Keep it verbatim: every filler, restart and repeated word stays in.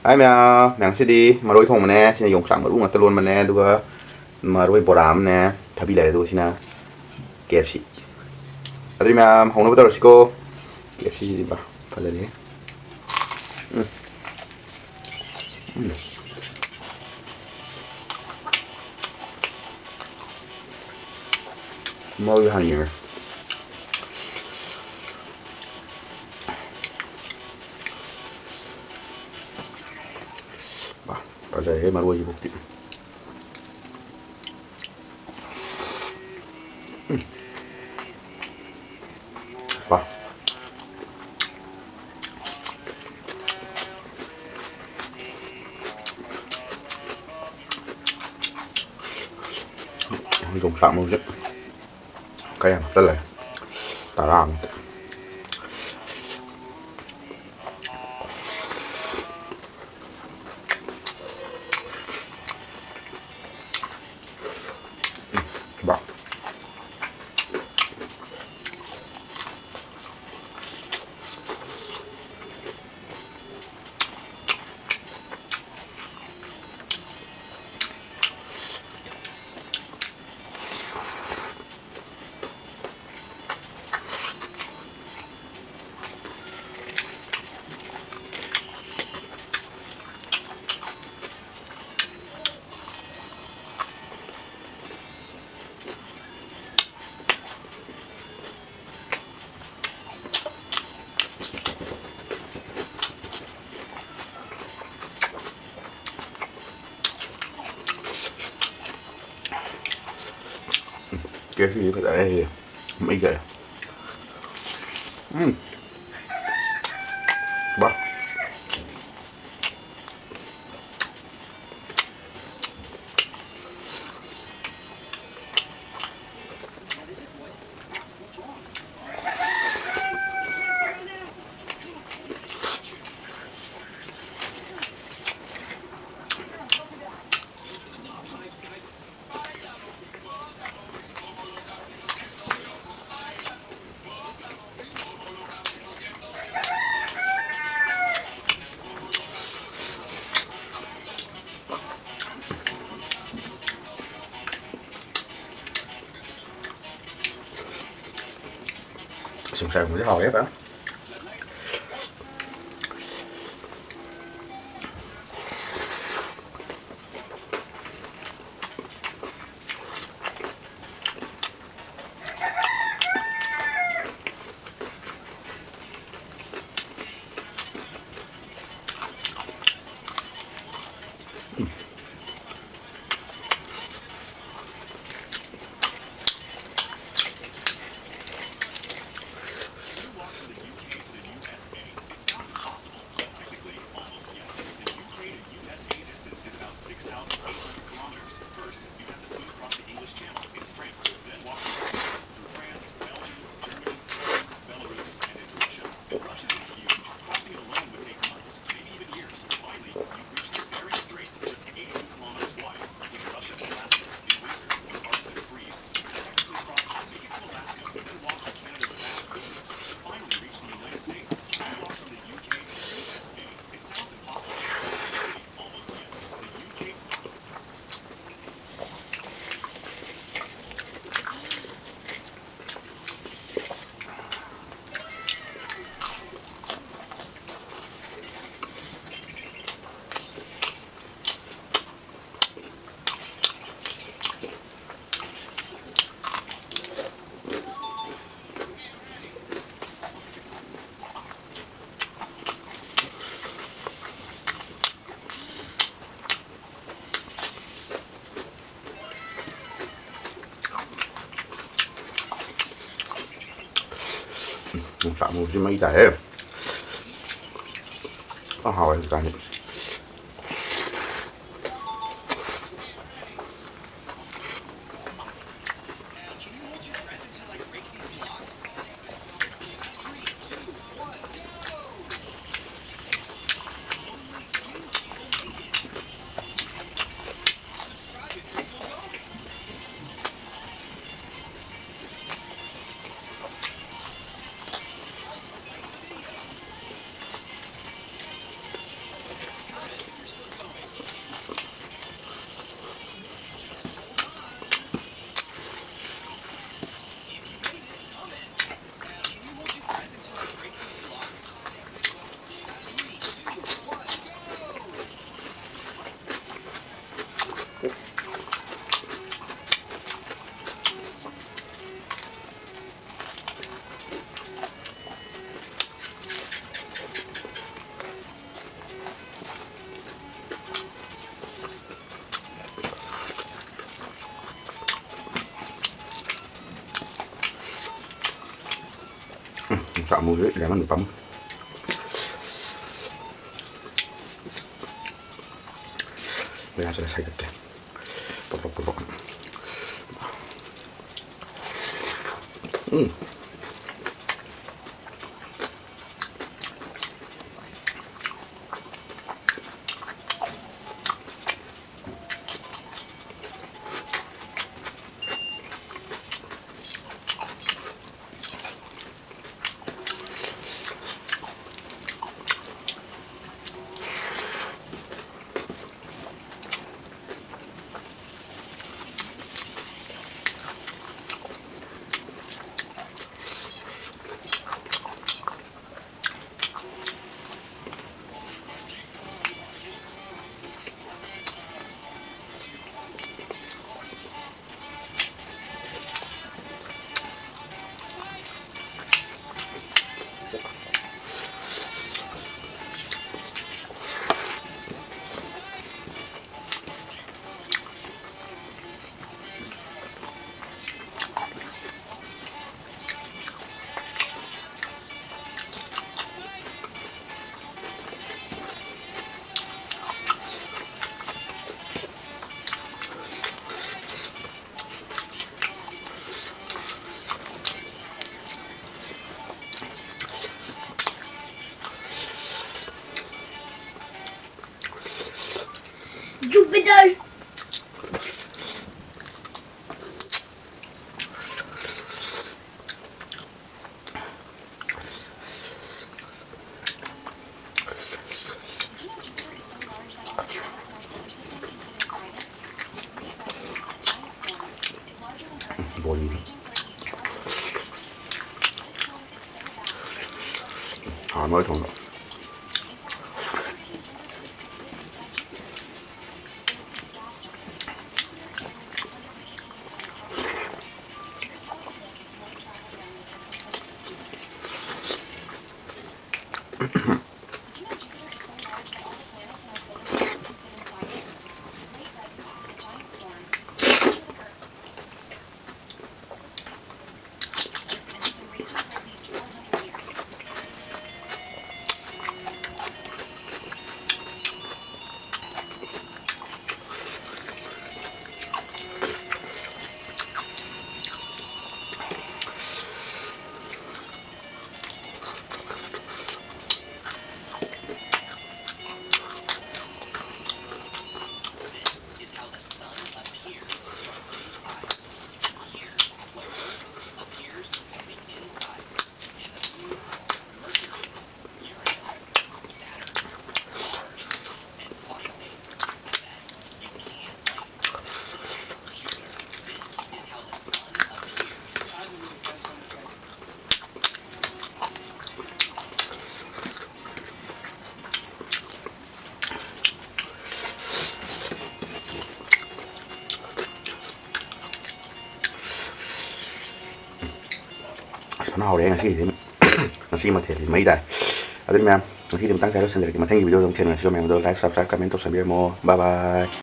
ꯍꯥꯏ ꯃꯌꯥꯝ, ꯃꯌꯥꯝ ꯉꯁꯤꯗꯤ ꯃꯔꯣꯏ ꯊꯣꯡꯕꯅꯦ꯫ ꯁꯤꯅ ꯌꯣꯡꯆꯥꯛ ꯃꯔꯨ ꯉꯥꯛꯇ ꯂꯣꯟꯕꯅꯦ, ꯑꯗꯨꯒ ꯃꯔꯣꯏ ꯕꯣꯔꯥ ꯑꯃꯅꯦ, ꯊꯕꯤ ꯂꯩꯔꯦ, ꯑꯗꯨꯒ ꯁꯤꯅ ꯀꯦ ꯑꯦꯐ ꯁꯤ꯫ ꯑꯗꯨꯗꯤ ꯃꯌꯥꯝ ꯍꯧꯅꯕ ꯇꯧꯔꯁꯤꯀꯣ꯫ ꯀꯦ ꯑꯦꯐ ꯁꯤꯁꯤꯗꯤ ꯕꯥ ꯐꯖꯔꯦ꯫ ꯎꯝ꯫ ꯎꯝ꯫ ꯃꯔꯣꯏ ꯍꯥꯟꯅ ꯌꯦꯡꯉꯦ꯫ ꯕꯥ, ꯐꯖꯔꯦꯍꯦ ꯃꯔꯣꯏꯁꯤꯐꯥꯎꯗꯤ꯫ ꯎꯝ꯫ ꯕꯥ꯫ ꯌꯣꯡꯆꯥꯛ ꯃꯔꯨꯁꯦ ꯈꯔ ꯌꯥꯝ ꯍꯥꯞꯆꯜꯂꯦ꯫ ꯇꯔꯥꯃꯨꯛꯇ꯫ ꯕꯥ꯫ ꯀꯦ ꯑꯦꯐ ꯁꯤꯗꯤ ꯐꯖꯔꯦ ꯁꯤꯗꯤ꯫ ꯃꯩ ꯆꯠꯂꯦ꯫ ꯎꯝ꯫ ꯕꯥ꯫ ꯌꯣꯡꯆꯥꯛ ꯏꯔꯣꯝꯕꯁꯦ ꯍꯥꯎꯋꯦ ꯐꯖꯅ꯫ ꯌꯣꯡꯆꯥꯛ ꯃꯔꯨꯁꯤ ꯃꯩ ꯇꯥꯔꯦ꯫ ꯌꯥꯝ ꯍꯥꯎꯋꯦ ꯍꯧꯖꯤꯛꯀꯥꯟꯗꯤ꯫ ꯑꯃꯨꯛꯁꯨ ꯂꯦꯃꯟ ꯄꯥꯝꯃꯨ꯫ ꯃꯌꯥꯁꯤꯗ ꯁꯥꯏꯗꯠꯀꯦ꯫ ꯄꯣꯇ꯭ꯔꯣꯛ ꯄꯣꯇ꯭ꯔꯣꯛ꯫ ꯎꯝ꯫ Jupiter. ꯕꯣꯔꯤꯅꯤ꯫ ꯍꯥꯎꯔꯝꯃꯔꯣꯏ ꯊꯣꯡꯗꯣ꯫ ꯑꯁ, ꯐꯅ ꯍꯥꯎꯔꯦ ꯉꯁꯤꯒꯤꯗꯤ꯫ ꯉꯁꯤ ꯃꯊꯦꯜꯁꯤ ꯃꯩ ꯇꯥꯏ꯫ ꯑꯗꯨꯗꯤ ꯃꯌꯥꯝ, ꯉꯁꯤꯗꯤ ꯃꯇꯥꯡ ꯆꯥꯔ ꯂꯣꯏꯁꯤꯟꯖꯔꯒꯦ꯫ ꯃꯊꯪꯒꯤ video ꯑꯗꯨꯝ ꯊꯦꯡꯅꯔꯁꯤꯀꯣ ꯃꯌꯥꯝ꯫ ꯑꯗꯣ like, subscribe, comment ꯇꯧꯁꯟꯕꯤꯔꯝꯃꯣ꯫ Bye bye꯫